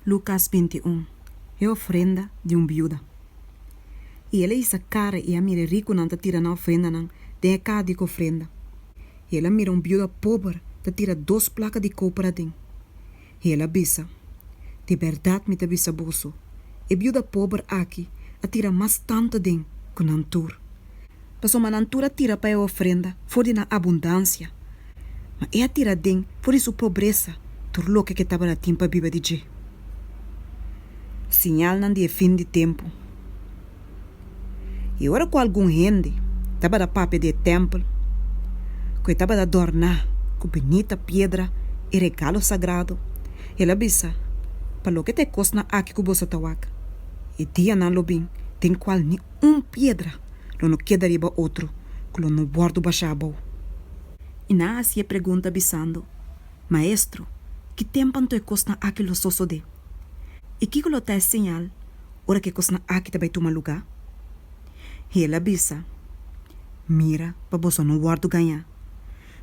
Lukas 21, E ofrenda di un biuda. I el a hisa kara i a mira e rikunan ta tira nan ofrendanan den e kaha di ofrenda. I el a mira un biuda pober ta tira dos plaka di koper aden. I el a bisa, Di bèrdat mi ta bisa boso, e biuda pober aki a tira mas tantu aden ku nan tur. Pasobra nan tur a tira pa e ofrenda for di nan abundansia, ma e a tira aden for di su pobresa tur loke ku e tabata tin pa biba di dje. Siñalnan di e fin di tempu. I ora ku algun hende tabata papia di e tèmpel, ku e tabata dòrná ku bunita piedra i regalo sagrado, el a bisa, Pa loke ta e kosnan aki ku boso ta wak, e dianan lo bin den kual ni un piedra lo no keda riba otro ku lo no wòrdu bashá abou. I nan a hasi e pregunta bisando, Maestro, ki tempu anto e kosnan aki lo sosodé? I kiko lo ta e señal ora ku e kosnan aki ta bai tuma lugá? I el a bisa, Mira pa boso no wòrdu gañá,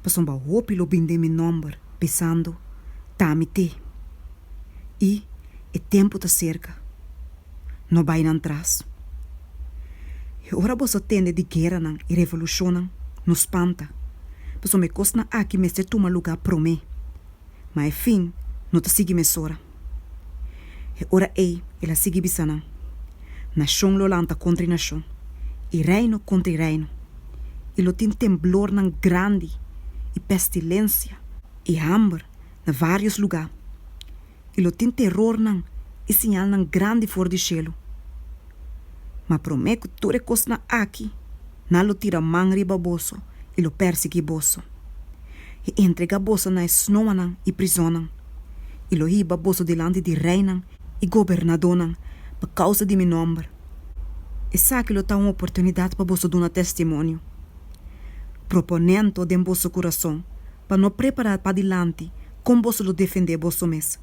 pasobra hopi lo bin den mi nòmber, bisando, Ta mi t'e. I e tempu ta serka. No bai nan tras. I ora boso tende di gueranan i revolushonnan, no spanta, pasobra e kosnan aki mester tuma lugá promé, ma e fin no ta sigui mesora. E ora ei el a sigui bisa nan, Nashon lo lanta kontra i nashon, i reino kontra i reino, i lo tin temblornan grandi i pestilensia i hamber na vários lugá, i lo tin terornan i siñalnan grandi for di shelu. Ma promé ku tur e kosnan aki, nan lo tira man riba boso i lo pèrsiguí boso, i entregá boso na e snoanan i prizonnan, i lo hiba boso dilanti di reinan i gobernadónan pa kousa di mi nòmber. Esaki lo ta un oportunidat pa boso duna testimonio. Proponé anto den boso kurason pa no prepará padilanti kon boso lo defendé boso mes.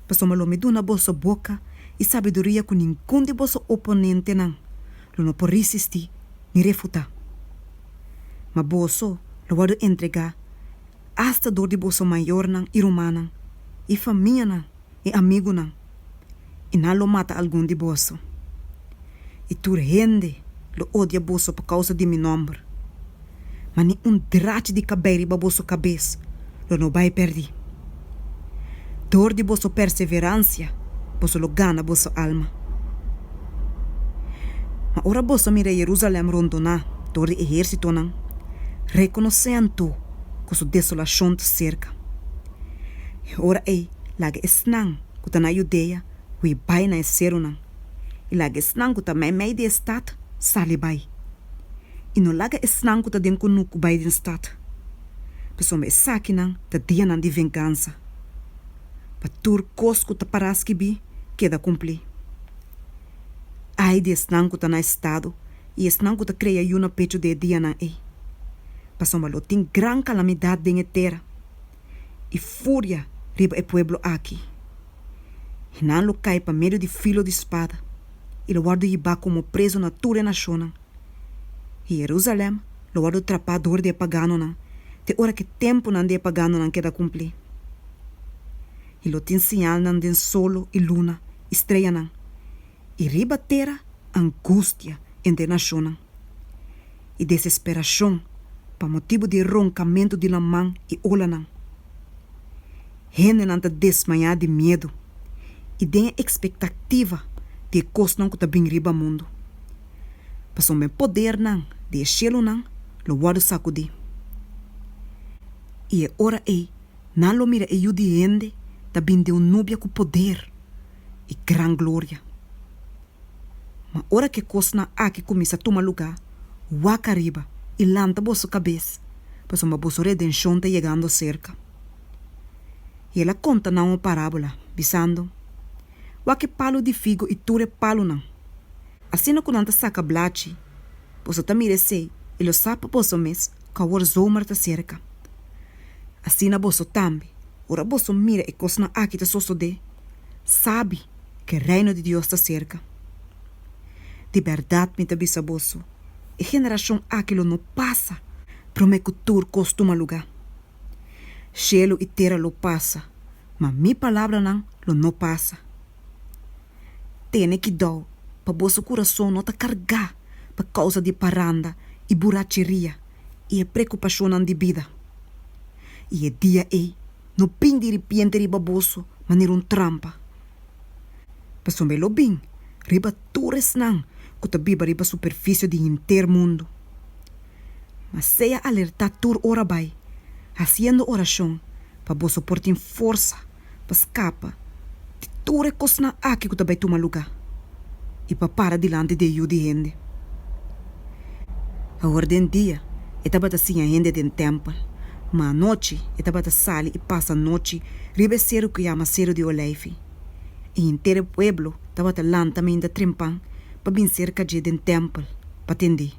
Pasobra lo mi duna boso boka i sabiduria ku ningun di boso oponentenan lo no por risistí ni refutá. Ma boso lo wòrdu entregá asta dor di boso mayornan i rumannan i famianan i amigunan, i nan lo mata algun di boso. I tur hende lo odia boso pa kousa di mi nòmber. Ma ni un drachi di kabei riba boso kabes lo no bai pèrdí. Dor di boso perseveransia boso lo gana boso alma. Ma ora boso mira Jerusalèm rondoná dor di ehérsitonan, rekonosé anto ku su desolashon ta serka. E ora ei laga esnan ku ta na Judea hui bai na e serunan, i laga esnan ku ta meimei di e stat sali bai, i no laga esnan ku ta den kunuku bai den stat, pasobra esakinan ta dianan di vengansa, pa tur kos ku ta pará skibí keda kumplí. Ai di esnan ku ta na estado i esnan ku ta krea yu na pechu di e dianan ei, pasobra lo tin gran kalamidat den e tera i furia riba e pueblo aki. I nan lo kai pa medio di filo di spada i lo wòrdu hibá komo prezu na tur e nashonnan. I Jerusalèm lo wòrdu trapá dor di e paganonan te ora ku e tempunan di e paganonan keda kumplí. I lo tin siñalnan den solo i luna i streanan, i riba tera angustia entre e nashonnan, i desesperashon pa motibu di e ronkamentu di laman i olanan. Hendenan ta desmayá di miedu i den e ekspektativa di e kosnan ku ta bin riba mundu, pasobra e podernan di e shelunan lo wòrdu sakudí. I e ora ei nan lo mira e Yu di hende ta bin den un nubia ku poder i gran gloria. Ma ora ku e kosnan aki kuminsá tuma lugá, wak ariba i lanta boso kabes, pasobra boso redenshon ta yegando serka. I el a konta nan un parábola, bisando, Wak e palu di figo i tur e palunan. Asina ku nan ta saka blachi, boso ta mira esei i lo sa pa boso mes ku awor zomer ta serka. Asina boso tambe, ora boso mira e kosnan aki ta sosodé, sabi ku e Reino di Dios ta serka. Di bèrdat mi ta bisa boso, e generashon aki lo no pasa promé ku tur kos tuma lugá. Shelu i tera lo pasa, ma mi palabranan lo no pasa. Tene kidou pa boso kurason no ta kargá pa kousa di paranda i buracheria i e preokupashonnan di bida. I e dia ei no bin diripiente riba boso manera un trampa. Pasobra e lo bin riba tur esnan ku ta biba riba superfisio di henter mundu. Ma sea alertá tur ora bai, hasiendo orashon pa boso por tin forsa pa skapa di tur e kosnan aki ku ta bai tuma lugá i pa para dilanti di e Yu di hende. Awor den dia e tabata siña hende den tèmpel, ma anochi e tabata sali i pasa nochi riba e seru ku yama Seru di Oleifi. I henter e pueblo tabata lanta mainta trempan pa bin serka dje den tèmpel pa tend'é.